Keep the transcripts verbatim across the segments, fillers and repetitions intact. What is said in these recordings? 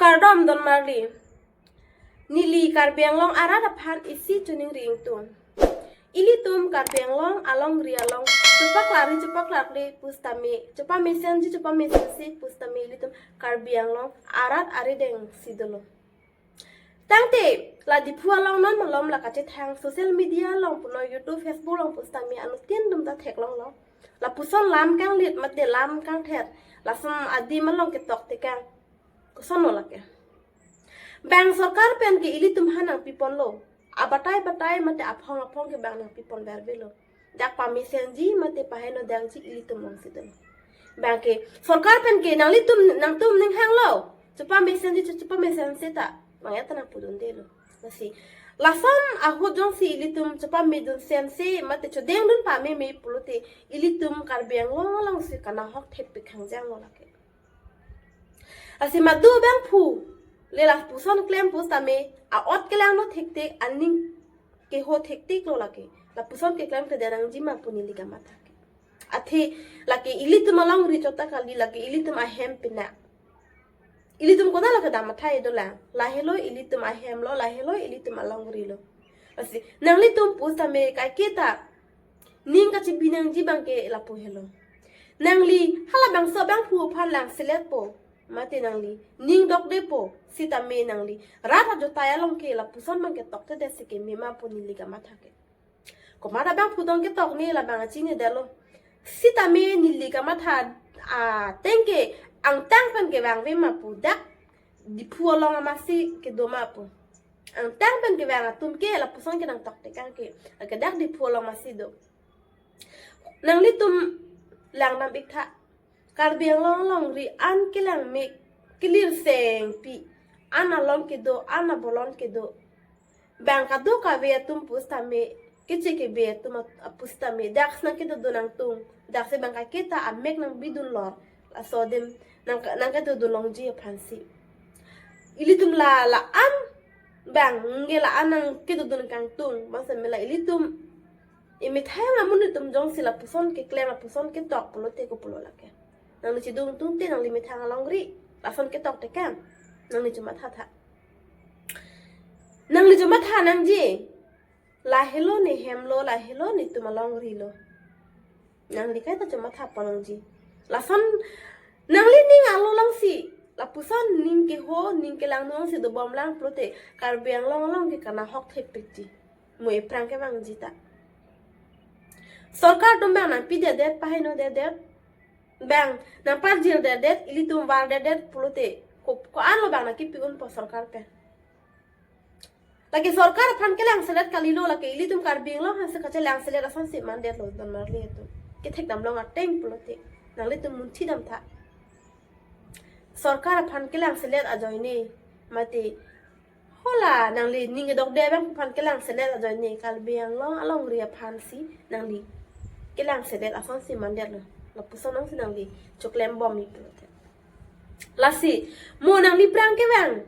Kardom don marli. Neli Karbi Anglong arat aphan isi choningri ingtung. Ilitum Karbi Anglong alongri along chepaklarji chepaklarle pusitame, chepamesenji chepamesense pusitame ilitum Karbi Anglong arat arideng si dolo. Tangte la Diphu along non malom la kachethang social media along puno YouTube, Facebook along pusitame anuttin atum ta theklonglo. Lapuson lam kanglit mate lam kangther, lason adim along ketok tekang. Kosonlo lake? Bang sorkar pen ke ilitum aphan nangpiponlo. Abatai batai mate aphong aphong ke bang nangpipon vervelo. Dak pamesenji mate pahenodakji ilitum along si dolo. Bang ke sorkar pen ke nanglitum nangtum ninghanglo, chepamesenji che- chepamesense ta bang ya ta nangpudundelo. Lasi lason ahut jongsi ilitum chepamedunsense mate chodengdun pameme pulote ilitum Karbi Anglong alongsi kanahok thepik hangjanglo lake. Lasi madu abangphu le lapuson klem pusitame a-ot kelangno thekthek, aning keho thektheklo lake. Lapuson keklemkledet nangji ma pu neli kamatha ke. Athe lake ilitum alongri chot ta kali, lake ilitum ahem pinak. Ilitum konatlo kedam athai dolang? Lahelo ilitum ahemlo, lahelo ilitum alongrilo. Lasi nanglitum pusitame kaiketa ning kachebi nangji bang ke lapu helo. Nangli halabangso abangphu aphan langseletpo mate nangli ning dokdepo sitame nangli rat ajotai along ke lapuson bang ketoktedet si keme ma pu neli kamatha ke. Komat abangphu tong ketok ne labang achinedetlo. Sitame neli kamatha ateng ke angtan pen kevangve ma pu, dak Diphu along amatsi kedo ma pu. Angtan pen kevang atum ke lapuson ke nangtok tekang ke, ke dak Diphu along amatsi do. Nanglitum langdam iktha. Karbi Anglong alongri an kelangmek, kelirsengpi, an alon kedo, an abolon kedo. Bang kadokave atum pusitame, keche kebe atum at- pusitame, dak nangkedodun nangtung, daksi bang kaiketa amek nangbidunlor, laso adim nang nangkedodun longji aphansi. Ilitum la la-an bang nge la-an nangkedodun kangtung, bang seme la ilitum imethang amonit atum jongsi lapuson keklem, lapuson ketok pulote kopulo lake? Nangli chedung tungte nangli methang alongri lason ketok tekang. Nangli chomatha tha. Nangli chomatha nangji. Lahelo ne hemlo, lahelo netum alongrilo. Nangli kaita chomatha pon nangji. Lason nangli ning alo alongsi, lapuson ning keho, ning kelangno alongsi dobomlang pulote Karbi Anglong along ke kanahok thepikji. Mo ephrang kevangji ta. Sorkar atum bang nangpidedet, pahenodedet, bang nangparjirdedet, ilitum vardedet pulote ko ko-anlo bang nangkipi unpo sorkar pen? Lake sorkar aphan kelangselet kalilo, lake ilitum Karbi Anglong aphansi kachelangselet asonsi mandetlo don marli atum. Kethekdam long ateng pulote nanglitum munthidam tha. Sorkar aphan kelangselet ajoine, mate hala nangli ning kedokde abangphu aphan kelangselet ajoine, Karbi Anglong alongri aphansi nangli kelangselet asonsi mandetlo. Lapuson alongsi nangli choklembom ni pulote. Lasi mo nangli phrang kevang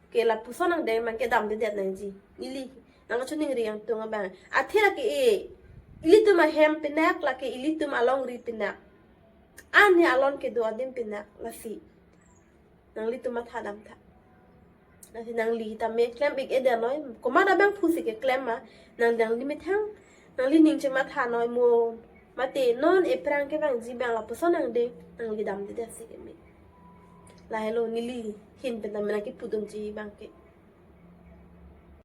ke lapuson angdeng bang ke damdedet nangji. Neli nangkachiningri ingtung abang. Athe lake e, ilitum ahem pinak, lake ilitum alongri pinak, an ne alon kedo adim pinak, lasi nanglitum mathadam tha. Lasi nangli tame klem ik-edetnoi, komat abangphusi keklem ma, nang nangli methang, nangli ning chomathanoi mo, mate non ephrang kevangji bang lapuson angdeng nangli damdedet si keme. Lahelo neli ahin pen tame nangkipudunji bang ke.